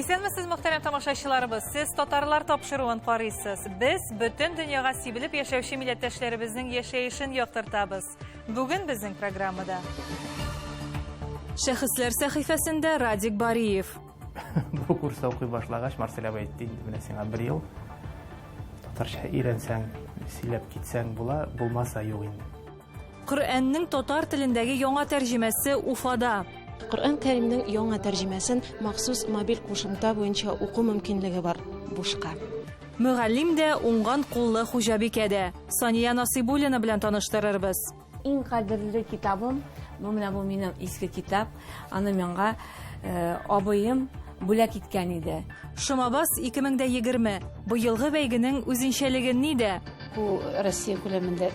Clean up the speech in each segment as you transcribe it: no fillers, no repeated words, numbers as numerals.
Исәнмесез, мөхтәрәм тамашачыларыбыз. Сез татарлар тапшыруын карыйсыз. Без бөтен дөньяга сибелеп яшәүче милләттәшләребезнең яшәешен яктыртабыз. Бүген безнең программада Шәхесләр сәхифәсендә Радик Бариев. Бу курста укый башлагач, Марсель абый әйтте, инде менә сиңа бер ел татарча өйрәнсәң, сөйләп китсәң була, булмаса юк инде. Коръәннең татар телендәге яңа тәрҗемәсе Уфада. Коръән Кәримнең яңа тәрҗемәсен махсус мобиль кушымта буенча уку мөмкинлеге бар, бушка. Мөгаллим дә, уңган куллы хуҗабикә дә. Сания Насыйбуллина белән таныштырырбыз. Иң кадерле китабым, бу менә бу минем иске китап. Аны миңа абыем бүләк иткән иде. Шомабас 2020. Быелгы бәйгенең үзенчәлеге нидә? Бу Россия күләмендә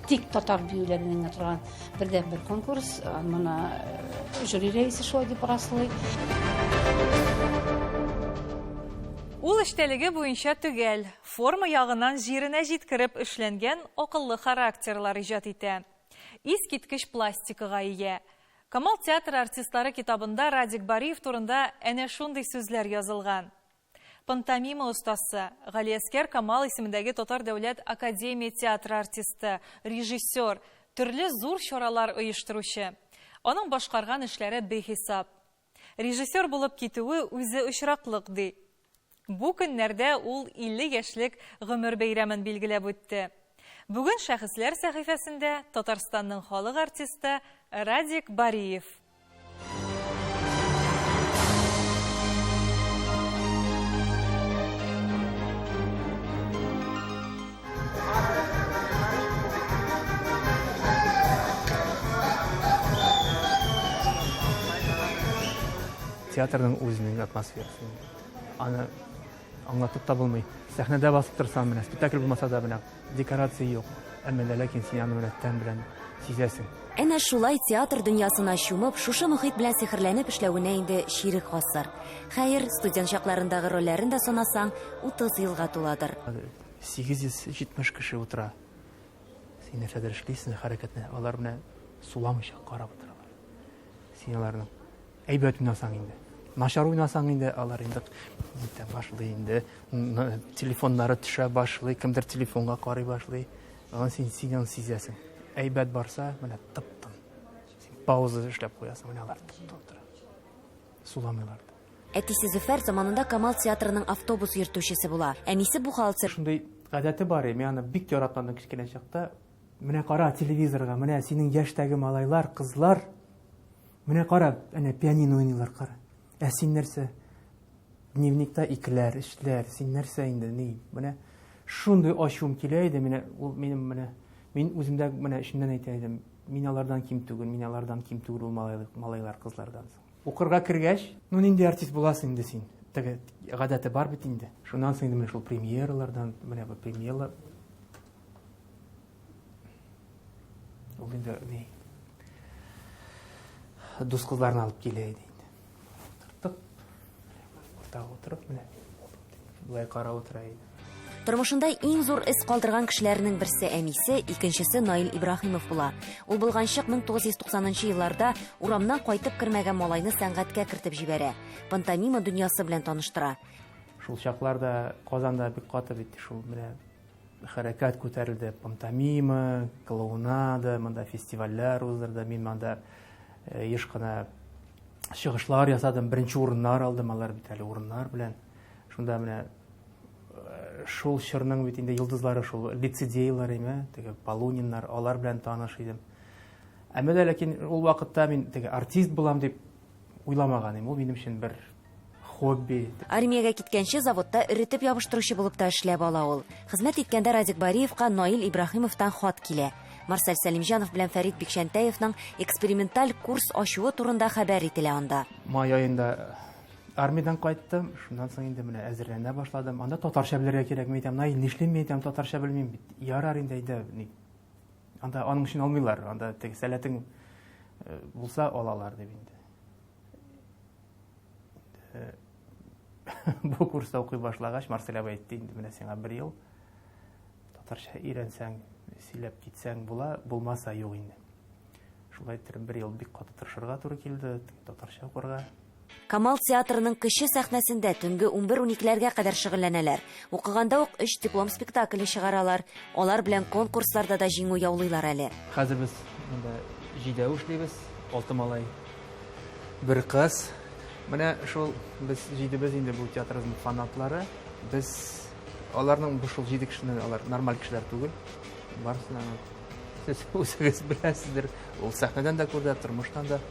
тик татар биюләреннән генә торган бердәнбер конкурс. Моны жюри рәисе шулай дип раслый. Ул эчтәлеге буенча төгәл, форма ягыннан җиренә җиткереп эшләнгән акыллы характерлар иҗат итә. Искиткеч пластикага ия. Камал театры артистлары китабында Радик Бариев турында әнә шундый сүзләр язылган. Пантомима остасы, Галиәскәр Камал исемендәге Татар дәүләт академия театры артисты, режиссер, төрле зур чаралар оештыручы. Аның башкарган эшләре бихисап. Режиссер булып китүе үзе очраклык, ди. Бу көннәрдә ул 50 яшьлек гомер бәйрәмен билгеләп үтте. Бүген Шәхесләр сәхифәсендә Татарстанның халык артисты Радик Бариев. Театрның үзенең атмосферасы. Аны аңлатып та булмый. Сәхнәдә басып торсаң, менә спектакль булмаса да, менә декорация юк. Әмма дә ләкин син аны менә тән белән сизәсең. Әнә шулай театр дөньясына чумып, шушы мохит белән сихерләнеп эшләвенә инде чирек гасыр. Хәер, студент чакларындагы рольләрен дә санасаң, 30 елга туладыр. 870 кеше утыра. Син нәрсәдер эшлисең, хәрәкәтне, алар менә суламыйча карап утыралар. Син аларның әйбәт уйнасаң инде. Начар уйнасаң инде, алар инде җитә башлый инде. Телефоннары төшә башлый, кемдер телефонга карый башлый. Аны син син аны сизәсең. Әйбәт барса, менә тып-тын. Син пауза эшләп куясың, менә алар тып-тын утыра. Суламыйлар да. Әтисе Зөфәр заманында Камал театрының автобус йөртүчесе була. Әнисе бухгалтер. Шундый гадәте бар, мин аны бик яраткан кечкенә чакта. Менә кара телевизорга, менә синең яшьтәге малайлар, кызлар. Менә кара, әнә пианино уйныйлар, кара. Ә син нәрсә? Дневникта икеләр, өчләр, син нәрсә инде, ни? Менә шундый ачуым килә иде, менә ул минем менә мин үземдә менә эчемнән әйтә идем, мин алардан ким түгел, мин алардан ким түгел ул малай, малайлар, кызлардан соң. Укырга кергәч, ну нинди артист буласың инде син? Теге гадәте бар бит инде. Шуннан соң инде менә шул премьералардан, менә бу премьера ул инде ни дус кызларын алып килә иде инде. Тыртык уртага утырып менә болай карап утыра иде. Тормышында иң зур эз калдырган кешеләрнең берсе әнисе, икенчесе Наил Ибраһимов була. Ул болганчык 1990 елларда урамнан кайтып кермәгән малайны сәнгатькә кертеп җибәрә. Пантомима дөньясы белән таныштыра. Шул чакларда Казанда бик каты бит шул менә хәрәкәт күтәрелде. Пантомима, клоунада, монда фестивальләр уздырды. Мин монда еш кына чыгышлар ясадым, беренче урыннар алдым, алар бит әле урыннар белән. Шунда менә шул чорның бит инде йолдызлары шул лицедейлар име, теге Полуниннар, алар белән таныш идем. Әмма дә ләкин ул вакытта мин теге артист булам дип уйламаган идем. Ул минем өчен бер хобби. Армиягә киткәнче заводта эретеп ябыштыручы булып та эшләп ала ул. Хезмәт иткәндә Радик Бариевка Наил Ибраһимовтан хат килә. Марсель Сәлимҗанов белән Фәрит Бикчәнтәевның эксперименталь курс ачуы турында хәбәр ителә анда. Май аенда армиядән кайттым, шуннан соң инде менә әзерләнә башладым. Анда татарча белергә кирәк, мин әйтәм, Наил, нишлим, мин әйтәм, татарча белмим бит. Ярар инде, әйдә, анда аның өчен алмыйлар, анда теге сәләтең булса алалар дип инде. Бу курста укый башлагач, Марсель абый әйтте, инде менә сиңа бер ел татарча өйрәнсәң, сөйләп китсәң була, булмаса юк инде. Шулай итеп бер ел бик каты тырышырга туры килде, татарча укырга. Камал театрының кече сәхнәсендә төнге 11-12ләргә кадәр шөгыльләнәләр. Укыганда ук өч диплом спектакле чыгаралар. Алар белән конкурсларда да җиңү яулыйлар әле. Хәзер без монда җидәү эшлибез. Алты малай, бер кыз. Менә шул без җидебез инде бу театрыбызның фанатлары. Без аларның бу шул җиде кешенең алар нормаль кешеләр түгел. Барысына сез үзегез беләсездер. Ул сәхнәдән дә күрде, тормыштан да.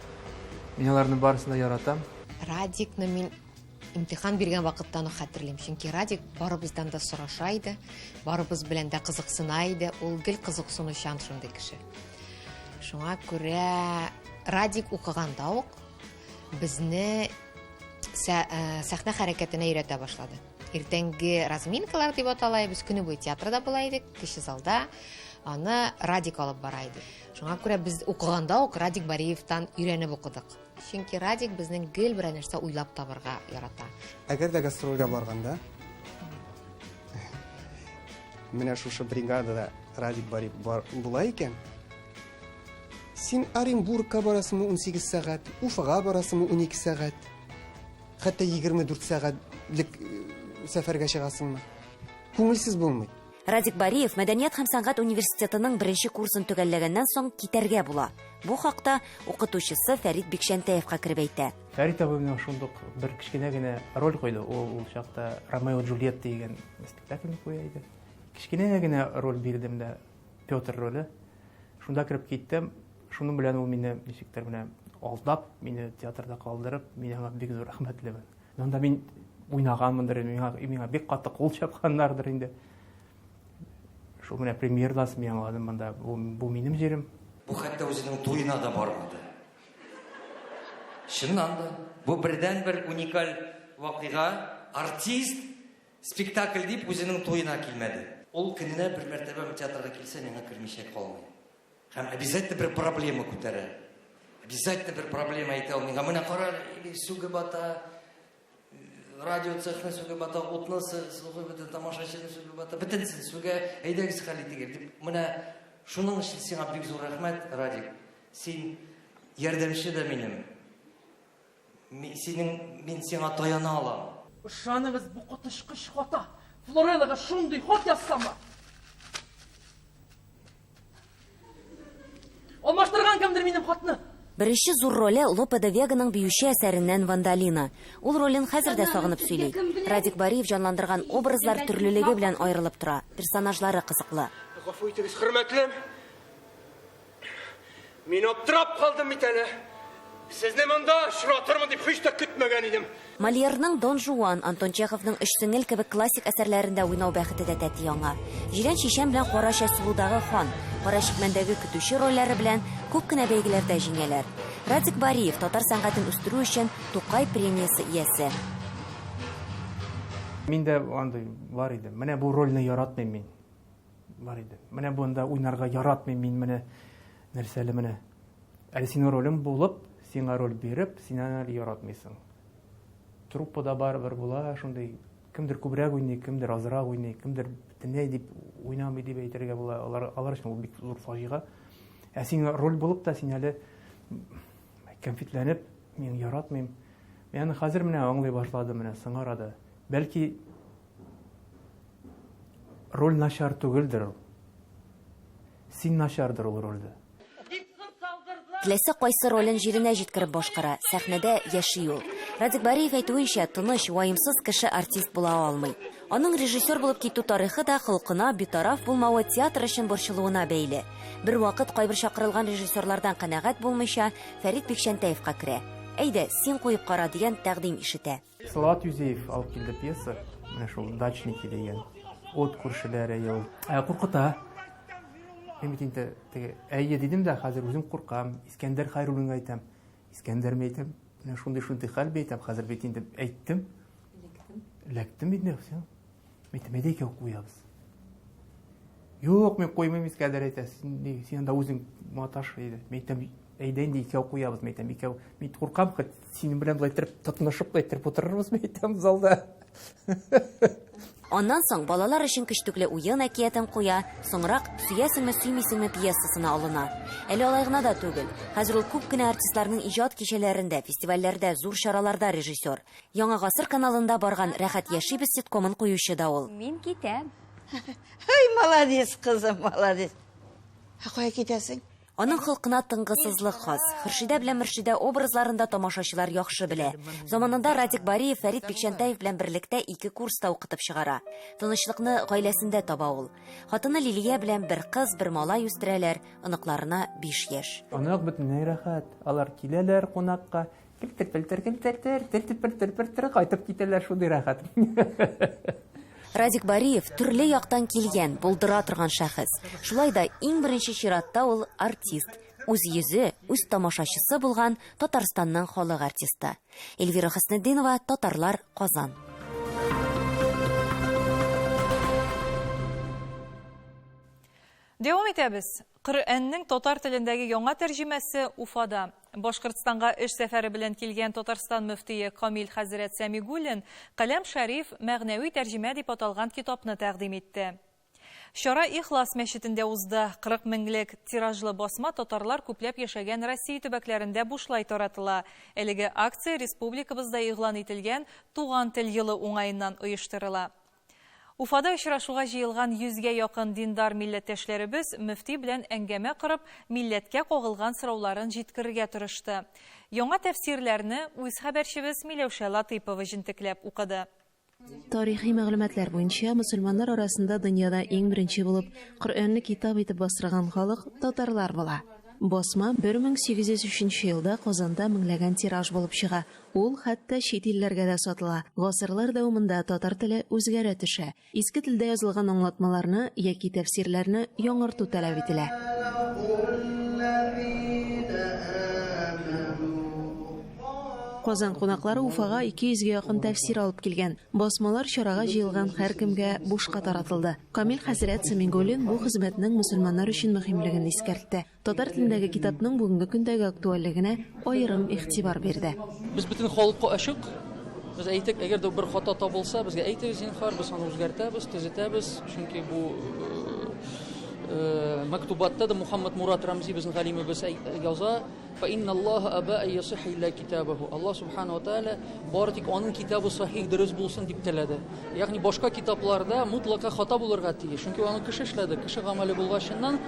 Мин аларны барысын да яратам. Радикны мин имтихан биргән вакыттан ук хәтерлим. Чөнки Радик барыбыздан да сораша иде, барыбыз белән дә кызыксына иде. Ул гел кызыксынучан шундый кеше. Шуңа күрә Радик укыганда ук безне э, сәхнә хәрәкәтенә өйрәтә башлады. Иртәнге разминкалар дип атала, без көне буе театрда була идек, кече залда. Аны Радик алып бара иде. Шуңа күрә без укыганда ук Радик Бариевтан өйрәнеп укыдык. Чөнки Радик безнең гел берәр нәрсә уйлап табырга ярата. Әгәр дә гастрольгә барганда, менә шушы бригадада Радик Бариев бар, була икән, син Оренбургка барасыңмы 18 сәгать, Уфага барасыңмы 12 сәгать, хәтта 24 сәгатьлек э, сәфәргә чыгасыңмы? Күңелсез булмый. Радик Бариев Мәдәният һәм сәнгать университетының беренче курсын төгәлләгәннән соң китәргә була. Бу хакта укытучысы Фәрит Бикчәнтәевка кереп әйтә. Фәрит абый миңа шундук бер кечкенә генә роль куйды. Ул ул чакта Ромео Джульетта дигән спектакльне куя иде. Кечкенә генә роль бирдем дә, Петр роле. Шунда кереп киттем. Шуның белән ул мине ничектер менә алдап, мине театрда калдырып, мин аңа бик зур рәхмәтлемен. Анда мин уйнаганмындыр, миңа, миңа бик каты кул чапканнардыр инде. Шул менә премьерадан соң мин аңладым, монда бу, бу минем җирем. Бу хәтта үзенең туена да бармады. Чыннан да, бу бердәнбер уникаль вакыйга. Артист спектакль дип үзенең туена килмәде. Ул көненә бер мәртәбә театрга килсә, миңа кермичә калмый. Һәм обязательно бер проблема күтәрә. Обязательно бер проблема әйтә ул миңа. Менә кара, сүгеп ата, радио цехны сүгеп ата, утны сүгеп ата, тамашачыны сүгеп ата, бөтенесен сүгә, әйдәгез хәл итик дип. Менә шуның өчен сиңа бик зур рәхмәт, Радик. Син ярдәмче дә минем. Синең, мин сиңа таяна алам. Ышаныгыз, бу коточкыч хата. Флореллага шундый хат язсамы? Алмаштырган кемдер минем хатны. Беренче зур роле Лопе де Веганың биюче әсәреннән Вандалина. Ул ролен хәзер дә сагынып сөйли. Радик Бариев җанландырган образлар төрлелеге белән аерылып тора. Персонажлары кызыклы. Гафу итегез, хөрмәтлем. Мин аптырап калдым бит әле. Сезне монда очратырмын дип һич тә көтмәгән идем. Мольерның Дон Жуан, Антон Чеховның Өч сеңел кебек классик әсәрләрендә уйнау бәхете дә тәти аңа. Җирән чичән белән Кара Чәсылудагы хан, Кара чикмәндәге көтүче рольләре белән күп кенә бәйгеләрдә җиңәләр. Радик Бариев, татар сәнгатен үстерү өчен Тукай премиясе иясе. Миндә андый бар иде. Менә бу рольне яратмыйм мин. Бар иде. Менә бунда уйнарга яратмыйм мин менә нәрсә әле менә. Әле синең ролең булып, сиңа роль биреп, син аны әле яратмыйсың. Труппада барыбер була, шундый кемдер күбрәк уйный, кемдер азрак уйный, кемдер бөтенләй дип уйнамый дип әйтергә була. Алар, алар өчен ул бик зур фаҗига. Ә сиңа роль булып та син әле кәнфитләнеп, мин яратмыйм. Мин аны хәзер менә аңлый башладым, менә соңгы арада. Бәлки Роль начар түгелдер ул. Син начардыр ул рольдә. Теләсә кайсы ролен җиренә җиткереп башкара, сәхнәдә яши ул. Радик Бариев әйтүенчә, тыныч, ваемсыз кеше артист була алмый. Аның режиссер булып китү тарихы да холкына битараф булмавы театр өчен борчылуына бәйле. Бервакыт кайбер чакырылган режиссерлардан канәгать булмыйча, Фәрит Бикчәнтәевка керә. Әйдә, син куеп кара, дигән тәкъдим ишетә. Салават Юзеев алып килде пьеса, менә шул Дачники дигән. От күршеләре ел. Ә, куркыта. Мин бит инде теге әйе дидем дә, хәзер үзем куркам. Искәндәр Хәйруллинга әйтәм. Искәндәр мин әйтәм, менә шундый-шундый хәл бит әйтәм, хәзер бит инде әйттем. Эләктем. Эләктем инде, все. Мин әйтәм, әйдә икәү куябыз. Юк, мин куймыйм, Искәндәр әйтә, син, син анда үзең маташ иде. Мин әйтәм, әйдә инде икәү куябыз, мин әйтәм, икәү. Мин куркам, хоть синең белән былай иттереп, тотынышып былай иттереп утырырбыз, мин әйтәм, залда. Аннан соң балалар өчен Кечтүкле уен әкиятен куя, соңрак Сөясеңме, сөймисеңме пьесасына алына. Әле алай гына да түгел, хәзер ул күп кенә артистларның иҗат кичәләрендә, фестивальләрдә, зур чараларда режиссер. Яңа гасыр каналында барган Рәхәт яшибез ситкомын куючы да ул. Мин китәм. Һай, молодец, кызым, молодец. Ә кая китәсең? Аның холкына тынгысызлык хас. Хөршидә белән Мөршидә образларын да тамашачылар яхшы белә. Заманында Радик Бариев Фәрит Бикчәнтәев белән берлектә ике курста укытып чыгара. Тынычлыкны гаиләсендә таба ул. Хатыны Лилия белән бер кыз, бер малай үстерәләр, оныкларына 5 яшь. Онык бөтенләй рәхәт. Алар киләләр кунакка, Келтер-пелтер, келтер-тер, тер-тер-пер-тер-пер-тер кайтып китәләр, шундый рәхәт. Радик Бариев төрле яктан килгән, булдыра торган шәхес. Шулай да иң беренче чиратта ул артист. Үз йөзе, үз тамашачысы булган Татарстанның халык артисты. Эльвира Хөснетдинова, Татарлар, Казан. Дәвам итәбез. Коръәннең татар телендәге яңа тәрҗемәсе Уфада. Башкортстанга эш сәфәре белән килгән Татарстан мөфтие Камил хәзрәт Сәмигуллин Каләм Шәриф, мәгънәви тәрҗемә дип аталган китапны тәкъдим итте. Чара Ихлас мәчетендә узды. 40 меңлек тиражлы басма татарлар күпләп яшәгән Россия төбәкләрендә бушлай таратыла. Әлеге акция республикабызда игълан ителгән Туган тел елы уңаеннан оештырыла. Уфада очрашуга җыелган йөзгә якын диндар милләттәшләребез мөфти белән әңгәмә корып, милләткә кагылган сорауларын җиткерергә тырышты. Яңа тәфсирләрне үз хәбәрчебез Миләүшә Латыйпова җентекләп укыды. Тарихи мәгълүматлар буенча, мөселманнар арасында дөньяда иң беренче булып Коръәнне китап итеп бастырган халык татарлар була. Басма 1803 нче елда Казанда меңләгән тираж булып чыга. Ул хәтта чит илләргә дә сатыла. Гасырлар дәвамында татар теле үзгәрә төшә. Иске телдә язылган аңлатмаларны яки тәфсирләрне яңарту таләп ителә. Казан кунаклары Уфага 200 гә якын тәфсир алып килгән. Басмалар чарага җыелган һәркемгә бушка таратылды. Камил хәзрәт Сәмигуллин бу хезмәтнең мөселманнар өчен мөһимлеген искәртте. Татар телендәге китапның бүгенге көндәге актуальлегенә аерым игътибар бирде. Без бөтен халыкка ачык. Без әйтик, әгәр дә бер хата табылса, безгә әйтегез, зинһар, без аны үзгәртәбез, төзәтәбез. Чөнки бу мәктубатта да Мухаммад Мурат Рамзи безнең галимебез яза, Фа инналлаһа аба ай ясихха илля китабаху. Аллаһ субхана ва тааля бары тик аның китабы сахих дөрес булсын дип теләде. Ягъни башка китапларда мутлака хата булырга тиеш. Чөнки аны кеше эшләде. Кеше гамәле булгачыннан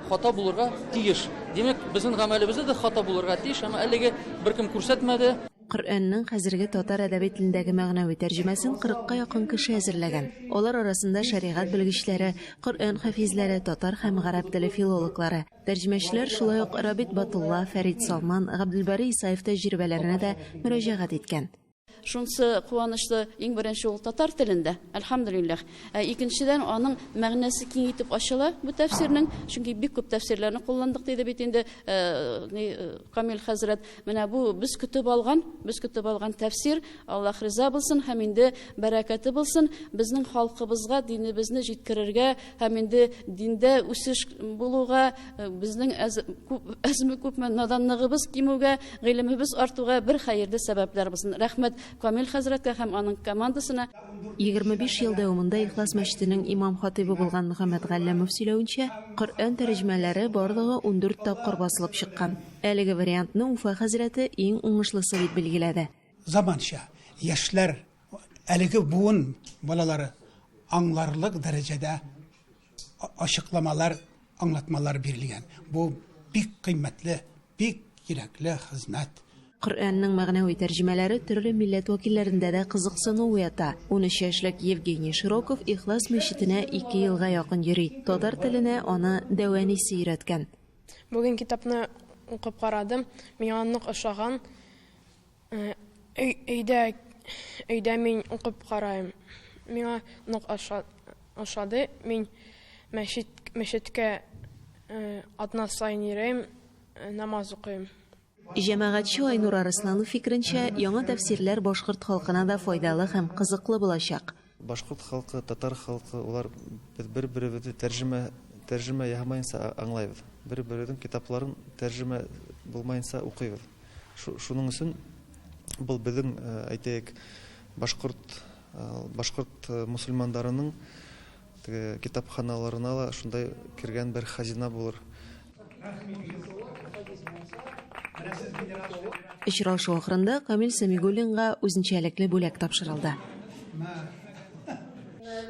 хата булырга тиеш. Димәк, безнең гамәлебездә дә хата булырга тиеш, әмма әлеге беркем күрсәтмәде. Коръәннең хәзерге татар әдәби телендәге мәгънәви тәрҗемәсен кырыкка якын кеше әзерләгән. Алар арасында шәригать белгечләре, Коръән хафизләре, татар һәм гарәп теле филологлары. Тәрҗемәчеләр шулай ук Рабит Батулла, Фәрит Салман, Габделбари Исаев тәҗрибәләренә дә мөрәҗәгать иткән. Шунысы куанычлы, иң беренче ул татар телендә, әлхәмдүлилләһ. Ә икенчедән, аның мәгънәсе киң итеп ачыла бу тәфсирнең, чөнки бик күп тәфсирләрне кулландык, диде бит инде Камил хәзрәт. Менә бу без көтеп алган, без көтеп алган тәфсир, Аллаһ риза булсын һәм инде бәрәкәте булсын безнең халкыбызга динебезне җиткерергә Һәм инде диндә үсеш булуга, безнең әзме күпме наданлыгыбыз кимүгә, гыйлемебез артуга бер хәерле сәбәпләр булсын. Рәхмәт Камил хәзрәткә һәм аның командасына. 25 ел дәвамында Ихлас мәчетенең имам-хатыйбы булган Мөхәммәт Галләмов сөйләвенчә, Коръән тәрҗемәләре барлыгы 14 тапкыр басылып чыккан. Әлеге вариантны Уфа хәзрәте иң уңышлысы дип билгеләде. Заманча яшьләр Әлеге буын балалары аңларлык дәрәҗәдә ачыкламалар, аңлатмалар бирелгән. Бу бик кыйммәтле, бик кирәкле хезмәт. Коръәннең мәгънәви тәрҗемәләре төрле милләт вәкилләрендә дә кызыксыну уята. 13 яшьлек Евгений Широков Ихлас мәчетенә ике елга якын йөри. Татар теленә аны дәү әнисе өйрәткән. Бүген китапны укып карадым, миңа нык ошаган. Өйдә өйдә мин укып карайм. Миңа нык ошады. Мин мәчет мәчеткә атна саен йөрим, намаз укыйм. Җәмәгатьче Айнур Арысланов фикеренчә, яңа тәфсирләр башкорт халкына да файдалы һәм кызыклы булачак. Башкорт халкы, татар халкы, улар без бер-беребезне тәрҗемә тәрҗемә яһамаенча аңлайбыз. Бер-беребезнең китапларын тәрҗемә булмаенча укыйбыз. Шуның өчен был безнең, әйтәек, башкорт Башкорт мусульмандарының теге китапханаларына ла шундай кергән бер хазина булыр. Очрашу ахырында Камил Сәмигуллинга үзенчәлекле бүләк тапшырылды.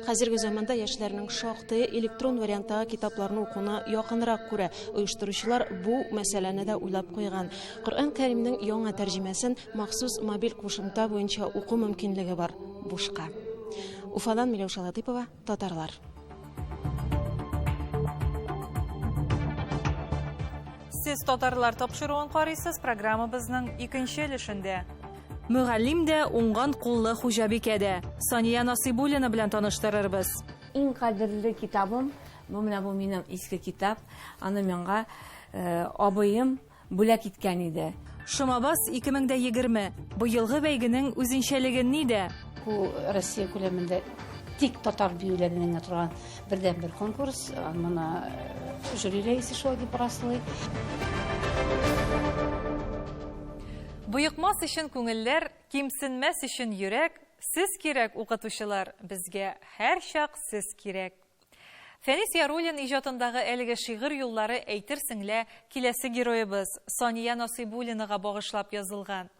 Хәзерге заманда яшьләрнең шактые электрон варианттагы китапларны укуны якынрак күрә. Оештыручылар бу мәсьәләне дә уйлап куйган. Коръән Кәримнең яңа тәрҗемәсен махсус мобиль кушымта буенча уку мөмкинлеге бар, бушка. Уфадан Миләүшә Латыйпова, Татарлар. Сез Татарлар тапшыруын карыйсыз, программабызның икенче өлешендә. Мөгаллим дә, уңган куллы хуҗабикә дә. Сания Насыйбуллина белән таныштырырбыз. Иң кадерле китабым, бу менә бу минем иске китап. Аны миңа абыем бүләк иткән иде. Шомабас 2020. Быелгы бәйгенең үзенчәлеге нидә? Бу Россия күләмендә тик татар биюләреннән генә торган бердәнбер конкурс. Моны жюри рәисе шулай дип раслый. Боекмас өчен күңелләр, кимсенмәс өчен йөрәк, сез кирәк, укытучылар, безгә һәрчак сез кирәк. Фәнис Яруллин иҗатындагы әлеге шигырь юллары әйтерсең лә киләсе героебыз Сания Насыйбуллинага багышлап язылган.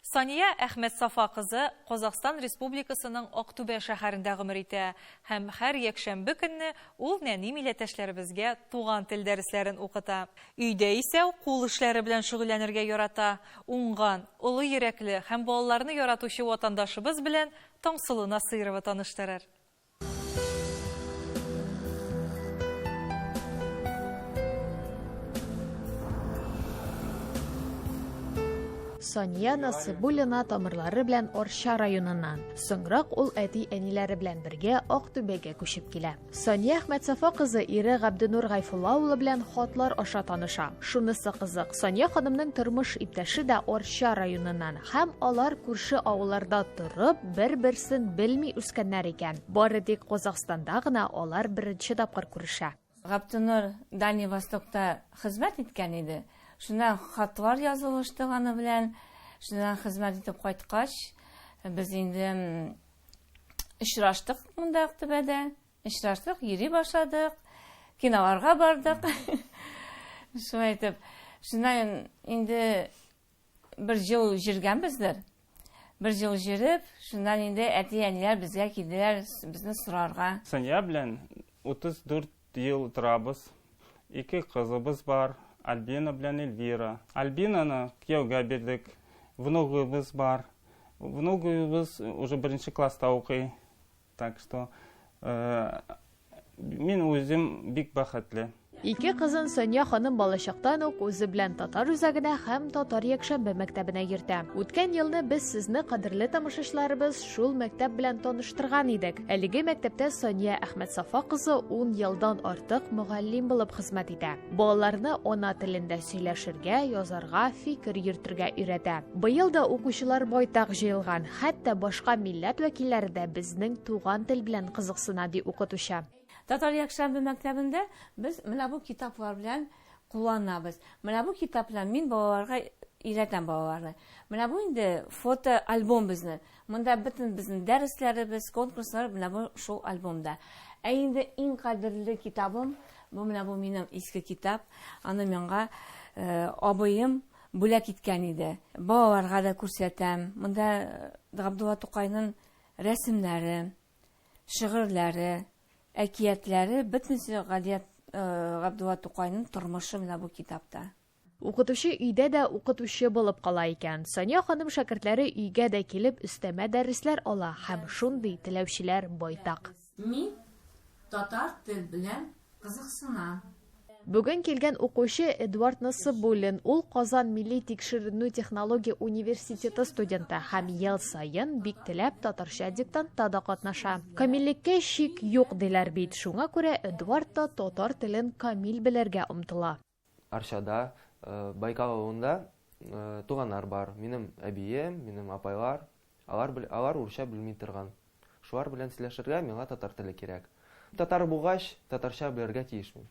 Сания Әхмәтсафа кызы Казахстан Республикасының Актүбә шәһәрендә гомер итә һәм һәр якшәмбе көнне ул нәни милләттәшләребезгә туган тел дәресләрен укыта. Өйдә исә кул эшләре белән шөгыльләнергә ярата. Уңган, олы йөрәкле һәм балаларны яратучы ватандашыбыз белән Таңсылу Насыйрова таныштырыр. Сания Насыйбуллина тамырлары белән Арча районыннан. Соңрак ул әти-әниләре белән бергә Актүбәгә күчеп килә. Сания Әхмәтсафа кызы ире Габденур Гайфулла улы белән хатлар аша таныша. Шунысы кызык, Сания ханымның тормыш иптәше дә Арча районыннан һәм алар күрше авылларда торып, бер-берсен белми үскәннәр икән. Бары тик Казахстанда гына алар беренче тапкыр күрешә. Габденур Дальний Востокта хезмәт иткән иде. Шуннан хатлар язылыштык аны белән. Шуннан хезмәт итеп кайткач, без инде очраштык монда Актүбәдә. Очраштык, йөри башладык, киноларга бардык. Шулай итеп, шуннан инде бер ел җиргәнбездер. Бер ел җиреп, шуннан инде әти-әниләр безгә килделәр, безне сорарга. Сания белән 34 ел торабыз. Ике кызыбыз бар, Альбина белән Эльвира. Альбинаны кияүгә бирдек. Внугыбыз бар. Внугыбыз уже беренче класста укый. Так что мин үзем бик бәхетле. Ике кызын Сания ханым балачактан ук үзе белән татар үзәгенә һәм татар якшәмбе мәктәбенә йөртә. Үткән елны без сезне, кадерле тамашачыларыбыз, шул мәктәп белән таныштырган идек. Әлеге мәктәптә Сания Әхмәтсафа кызы ун елдан артык мөгаллим булып хезмәт итә. Балаларны ана телендә сөйләшергә, язарга, фикер йөртергә өйрәтә. Быел да укучылар байтак җыелган, хәтта башка милләт вәкилләре дә безнең туган тел белән кызыксына, ди укытучы. Татар якшәмбе мәктәбендә без менә бу китаплар белән кулланабыз. Менә бу китап белән мин балаларга өйрәтәм балаларны. Менә бу инде фото альбом безнең. Монда бөтен безнең дәресләребез, конкурслар менә бу шул альбомда. Ә инде иң кадерле китабым, бу менә бу минем иске китап. Аны миңа абыем бүләк иткән иде. Балаларга да күрсәтәм. Монда Габдулла Тукайның рәсемнәре, шигырьләре, әкиятләре, бөтенесе Галият Габдулла Тукайның тормышы менә бу китапта. Укытучы өйдә дә укытучы булып кала икән. Сания ханым шәкертләре өйгә дә килеп өстәмә дәресләр ала һәм шундый теләүчеләр байтак. Мин татар тел белән кызыксынам. Бүген килгән укучы Эдуард Насыбуллин. Ул Казан милли тикшеренү технология университеты студенты һәм ел саен бик теләп татарча диктантта да катнаша. Камиллеккә чик юк диләр бит, шуңа күрә Эдуард та татар телен камил белергә омтыла. Арчада, Байкал авылында туганнар бар. Минем әбием, минем апайлар, алар алар урысча белми торган. Шулар белән сөйләшергә миңа татар теле кирәк. Татар булгач, татарча белергә тиеш мин.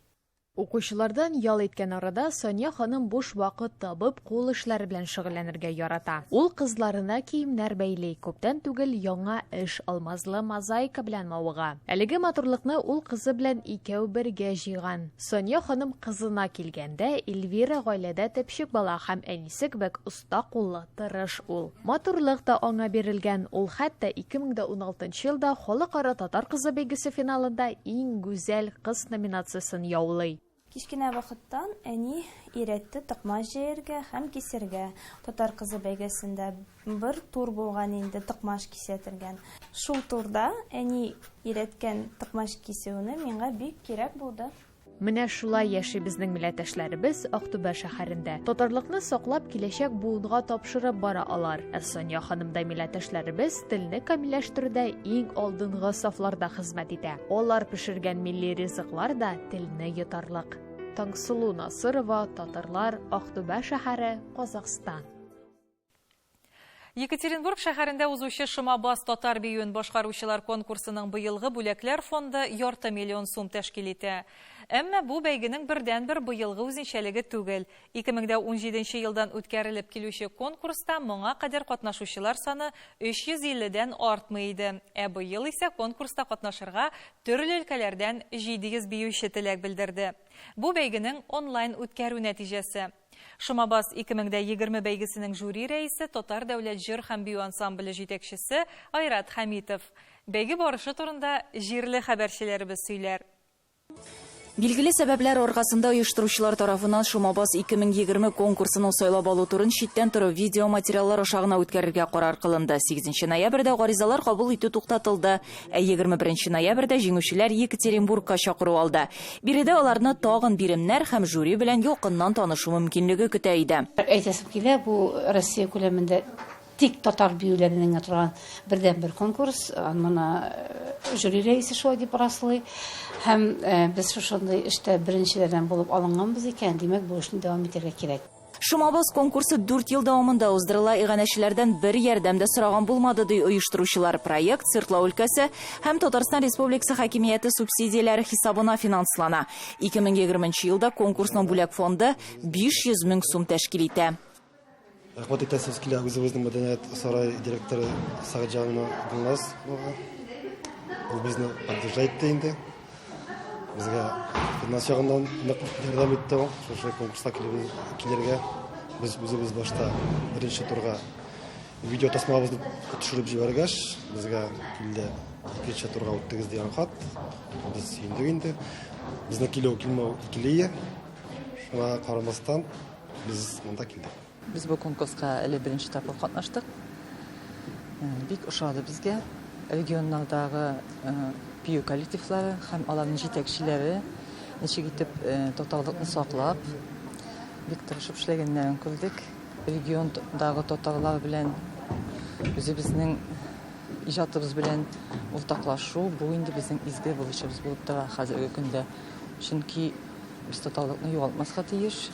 Укучылардан ял иткән арада Сания ханым буш вакыт табып, кул эшләре белән шөгыльләнергә ярата. Ул кызларына киемнәр бәйли, күптән түгел яңа эш, алмазлы мозаика белән мавыга. Әлеге матурлыкны ул кызы белән икәү бергә җыйган. Сания ханым кызына килгәндә, Эльвира гаиләдә төпчек бала һәм әнисе кебек оста куллы, тырыш ул. Матурлык та аңа бирелгән, ул хәтта 2016 елда Халыкара Татар кызы бәйгесе финалында Иң гүзәл кыз номинациясен яулый. Кечкенә вакыттан әни өйрәтте токмач җәяргә һәм кисәргә. Татар кызы бәйгесендә бер тур булган инде токмач кисә торган. Шул турда әни өйрәткән токмач кисүне миңа бик кирәк булды. Менә шулай яши безнең милләттәшләребез Актүбә шәһәрендә. Татарлыкны саклап, киләчәк буынга тапшырып бара алар. Ә Сания ханымдай милләттәшләребез телне камилләштерүдә иң алдынгы сафларда хезмәт итә. Алар пешергән милли ризыклар да телне йотарлык. Таңсылу Насырова, Татарлар, Актүбә шәһәре, Казахстан. Екатеринбург шәһәрендә узучы Шомабас татар биюен башкаручылар конкурсының быелгы бүләкләр фонды ярты миллион сум тәшкил итә. Әмма бу бәйгенең бердәнбер быелгы үзенчәлеге түгел. 2017 елдан үткәрелеп килүче конкурста моңа кадәр катнашучылар саны 350 дән артмый иде. Ә быел исә конкурста катнашырга төрле өлкәләрдән 700 биюче теләк белдерде. Бу бәйгенең онлайн үткәрү нәтиҗәсе. Шомабас 2020 бәйгесенең жюри рәисе Татар дәүләт җыр һәм бию ансамбле җитәкчесе Айрат Хәмитов. Бәйге барышы турында җирле хәбәрчеләребез сөйләр. Билгеле сәбәпләр аркасында оештыручылар тарафыннан Шомабас 2020 конкурсының сайлап алу турын читтән торып видеоматериаллар аша гына үткәрергә карар кылынды. 8 ноябрьдә гаризалар кабул итү туктатылды, ә 21 ноябрьдә җиңүчеләр Екатеринбургка чакыру алды. Биредә аларны тагын биремнәр һәм жюри белән якыннан танышу мөмкинлеге көтә иде. Әйтәсем килә, бу Россия күләмендә тик татар биюләреннән генә торган бердәнбер конкурс. Моны жюри рәисе шулай дип раслый. Һәм без шушындый эштә беренчеләрдән булып алынганбыз икән, димәк, бу эшне дәвам итәргә кирәк. Шомабас конкурсы дүрт ел дәвамында уздырыла. Иганәчеләрдән бер ярдәм дә сораган булмады, ди оештыручылар. Проект Свердлау өлкәсе һәм Татарстан Республикасы хакимияте субсидияләре хисабына финанслана. 2020 елда конкурсның бүләк фонды 500 мең сум тәшкил итә. Рәхмәт әйтәсебез килә үзебезнең мәдәният сарай директоры Сәгытҗанова Гөлназовага. Ул безне поддержать итте инде. Безгә финанс ягыннан нык ярдәм итте ул. Шушы конкурска килергә без үзебез башта беренче турга видео тасмабызны төшереп җибәргәч, безгә килде икенче турга үттегез дигән хат. Без сөендек инде. Безнең килү килмәү икеле. Шуңа карамастан без монда килдек. Без бу конкурска әле беренче тапкыр катнаштык. Бик ошады безгә. Регионнардагы бию коллективлары һәм аларның җитәкчеләре ничек итеп татарлыкны саклап, бик тырышып эшләгәннәрен күрдек. Региондагы татарлар белән үзебезнең иҗатыбыз белән уртаклашу, бу инде безнең изге бурычыбыз булып тора хәзерге көндә. Чөнки без татарлыкны югалтмаска тиеш.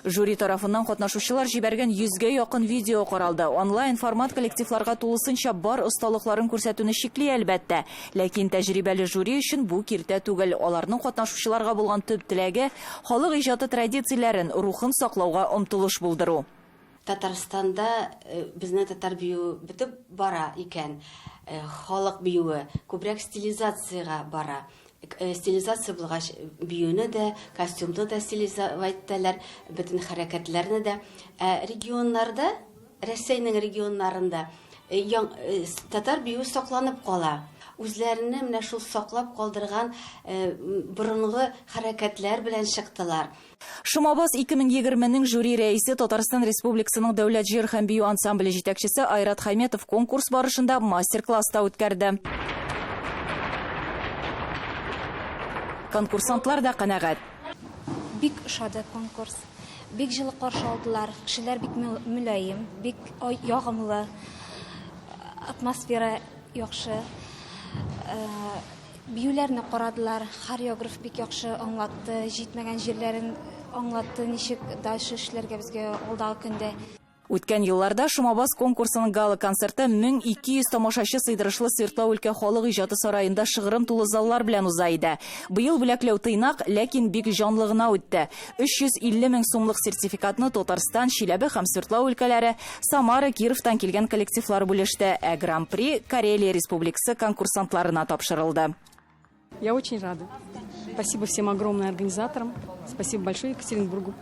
Жюри тарафыннан катнашучылар җибәргән йөзгә якын видео каралды. Онлайн формат коллективларга тулысынча бар осталыкларын күрсәтүне чикли, әлбәттә. Ләкин тәҗрибәле жюри өчен бу киртә түгел. Аларның катнашучыларга булган төп теләге, халык иҗаты традицияләрен, рухын саклауга омтылыш булдыру. Татарстанда безнең татар биюе бетеп бара икән, халык биюе күбрәк стилизациягә бара. Стилизация булгач, биюне дә, костюмны да стилизовать итәләр, бөтен хәрәкәтләрне дә. Ә регионнарда, Рәсәйнең регионнарында татар биюе сакланып кала. Үзләренә менә шул саклап калдырган борынгы хәрәкәтләр белән чыктылар. Шомабас 2020 нең жюри рәисе, Татарстан Республикасының Дәүләт җыр һәм бию ансамбле җитәкчесе Айрат Хаметов конкурс барышында мастер-класс та үткәрде. Конкурсантлар да канәгать. Бик ошады конкурс. Бик җылы каршы алдылар. Кешеләр бик мөлаем, бик ягымлы. Атмосфера яхшы. Биюләрне карадылар, хореограф бик яхшы аңлатты, җитмәгән җирләрен аңлатты, ничек дальше эшләргә безгә алдагы көндә. Үткән елларда Шомабас конкурсының гала-концерты 1200 тамашачы сыйдырышлы Свердлау өлкә халык иҗаты сараенда шыгрым тулы заллар белән уза иде. Быел бүләкләү тыйнак, ләкин бик җанлы гына үтте. 350 мең сумлык сертификатны Татарстан, Чиләбе һәм Свердлау өлкәләре, Самара, Кировтан килгән коллективлар бүлеште, ә Гран-при Карелия Республикасы конкурсантларына тапшырылды. Я очень рада. Спасибо всем огромное организаторам. Спасибо большое Екатеринбургу.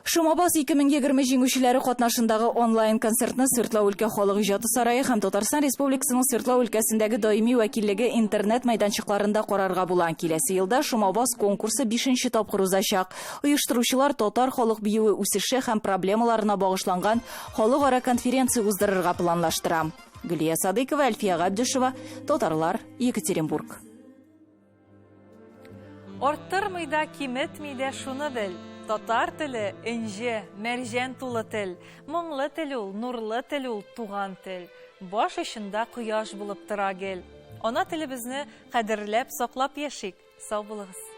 Шомабас 2020 җиңүчеләре катнашындагы онлайн-концертны Свердлау өлкә халык иҗаты сарае һәм Татарстан Республикасының Свердлау өлкәсендәге даими вәкиллеге интернет мәйданчыкларында карарга була. Киләсе елда Шомабас конкурсы бишенче тапкыр узачак. Оештыручылар татар халык биюе үсеше һәм проблемаларына багышланган халыкара конференция уздырырга планлаштыра. Гөлия Садыйкова, Әлфия Габдишева, Татарлар, Екатеринбург. Арттырмый да, киметми дә шуны бел. Татар теле, энҗе, мәрҗән тулы тел. Моңлы тел ул, нурлы тел ул, туган тел. Баш очында кояш булып тора гел. Ана телебезне кадерләп, саклап яшик. Сау булыгыз.